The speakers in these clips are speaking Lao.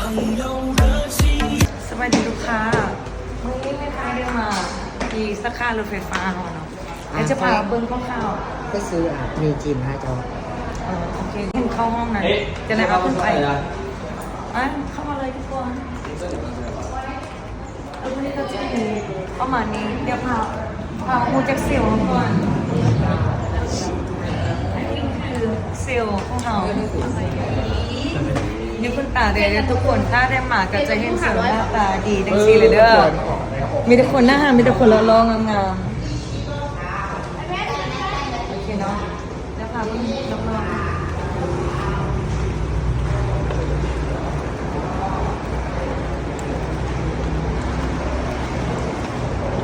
ສະບາຍດີລູກຄ້າ ມື້ນີ້ແມ່ຄ້າໄດ້ມາທີ່ສາຂາລົດໄຟຟ້າເຮົາເນາະ ແລ້ວຈະພາເບິ່ງຄ່າວໆ ໄປຊື້ ອ່າ ໝີ່ຈີນໃຫ້ເຈົ້າ. ເອີ ໂອເຄ ເຫັນເຂົ້າຫ້ອງນັ້ນ ຈະໄດ້ເອົາຂຶ້ນໄປ. ອ່ະ ເຂົ້າມາເລີຍທຸກຄົນ. ເອີ ມື້ນີ້ກໍຈະມີປະມານນີ້ ດຽວພາ ພາຮູ້ຈັກເຊວເຮົາກ່ອນ. ອັນນີ້ຄືເຊວຂອງເຮົາ ມີຄຸນຕາເດ້ທຸກຄົນ ຖ້າໄດ້ມາກໍຈະເຫັນເຊວໜ້າຕາດີຈັ່ງຊີ້ເລີຍເດີ. ມີແຕ່ຄົນໜ້າຮັກ ມີແຕ່ຄົນຫຼໍ່ໆ ງາມໆ. ໂອເຄເນາະ ດຽວພາເບິ່ງຮອບ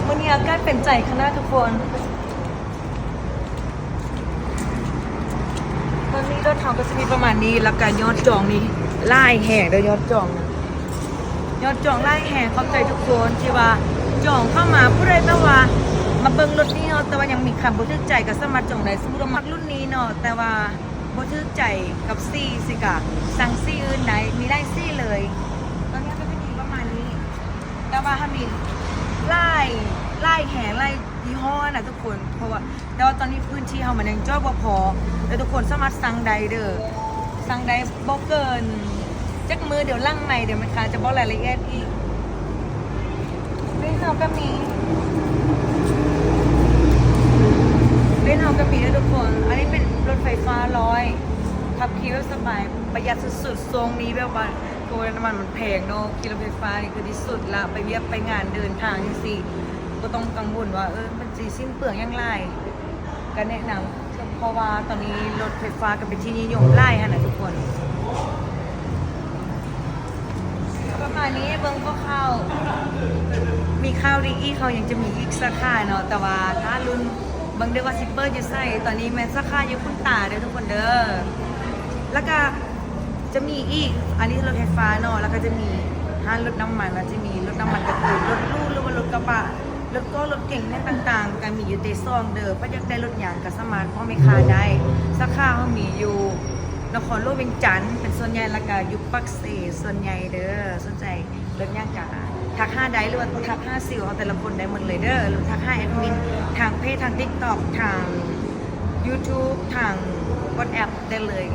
ໆ. ມື້ນີ້ອາກາດເປັນໃຈຂະໜາດທຸກຄົນ. ຕອນນີ້ລົດເຮົາກໍຊິມີປະມານນີ້ ແລ້ວກໍຍອດຈອງນີ້ຫຼາຍແຮງເດີ ຍອດຈອງນະ ຍອດຈອງຫຼາຍແຮງ. ຂອບໃຈທຸກຄົນທີ່ວ່າຈອງເຂົ້າມາ. ຜູ້ໃດແບບວ່າມາເບິ່ງລົດນີ້ເນາະ ແຕ່ວ່າຍັງມີຄຳບໍ່ຖືກໃຈ ກໍສາມາດຈອງໄດ້. ສົມມຸດວ່າມັກລຸ້ນນີ້ເນາະ ແຕ່ວ່າບໍ່ຖືກໃຈກັບສີ ຊິກະສັ່ງສີອື່ນໄດ້ ມີຫຼາຍສີເລີຍ. ຕອນນີ້ກໍຈະມີປະມານນີ້ ແຕ່ວ່າເຮົາມີຫຼາຍ ຫຼາຍແຮງ ຫຼາຍຍີ່ຫໍ້ນະທຸກຄົນ ເພາະວ່າ ແຕ່ວ່າຕອນນີ້ພື້ນທີ່ເຮົາມັນຍັງຈອດບໍ່ພໍ ແຕ່ທຸກຄົນສາມາດສັ່ງໄດ້ເດີ ສັ່ງໄດ້ບໍ່ເກີນຈັກມື້. ດຽວຫຼັງໄມ ດຽວແມ່ຄ້າຈະບອກລາຍລະອຽດອີກ. ເບນເຮົາກໍມີ ເບນເຮົາກໍມີເດີທຸກຄົນ. ອັນນີ້ເປັນລົດໄຟຟ້າຮ້ອຍ ຂັບຂີ່ແບບສະບາຍ ປະຢັດສຸດໆ. ຊ່ວງນີ້ແບບວ່າ ໂອ້ຍ ນ້ຳມັນມັນແພງເນາະ ຂີ່ລົດໄຟຟ້ານີ້ຄືທີ່ສຸດລະ. ໄປວຽກໄປງານເດີນທາງຈັ່ງຊີ້ ບໍ່ຕ້ອງກັງວົນວ່າ ເອີ ມັນຊິສິ້ນເປືອງຫຍັງຫຼາຍ. ກໍແນະນຳ ເພາະວ່າຕອນນີ້ລົດໄຟຟ້າກໍເປັນທີ່ນິຍົມຫຼາຍຫັ້ນນະທຸກຄົນ. ປະມານນີ້ ເບິ່ງຄ່າວໆ ມີຂ່າວດີອີກ ເຮົາຍັງຈະມີອີກສາຂາເນາະ ແຕ່ວ່າຖ້າລຸ້ນເບິ່ງເດີວ່າຊິເປີດຢູ່ໃສ. ຕອນນີ້ແມ່ນສາຂາຢູ່ຄຸນຕາເດີທຸກຄົນເດີ ແລ້ວກໍ ຈະມີອີກ ອັນນີ້ລົດໄຟຟ້າເນາະ ແລ້ວກໍຈະມີຮ້ານລົດນ້ຳມັນ ແລ້ວຈະມີລົດນ້ຳມັນກະຕູນ ລົດຫຼູ ຫຼືວ່າລົດກະບະ ລົດກອງ ລົດເກັງຫຍັງຕ່າງໆ ກໍມີຢູ່ເຕຊອງເດີ. ໃຜຢາກໄດ້ລົດຫຍັງກໍສາມາດບອກແມ່ຄ້າໄດ້. ສາຂາເຮົາມີຢູ່ນະຄອນຫຼວງວຽງຈັນເປັນສ່ວນໃຫຍ່ ແລ້ວກໍຢູ່ປາກເຊສ່ວນໃຫຍ່ເດີ. ສົນໃຈລົດຫຍັງກໍທັກຫາໄດ້ ຫຼືວ່າທັກຫາເຊວເຮົາແຕ່ລະຄົນໄດ້ໝົດເລີຍເດີ ຫຼືທັກຫາແອດມິນທາງເພຈ ທາງ TikTok ທາງ YouTube ທາງ WhatsApp ໄດ້ເລີຍ.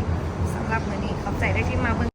ສຳລັບມື້ນີ້ຂອບໃຈເດີທີ່ມາເບິ່ງ.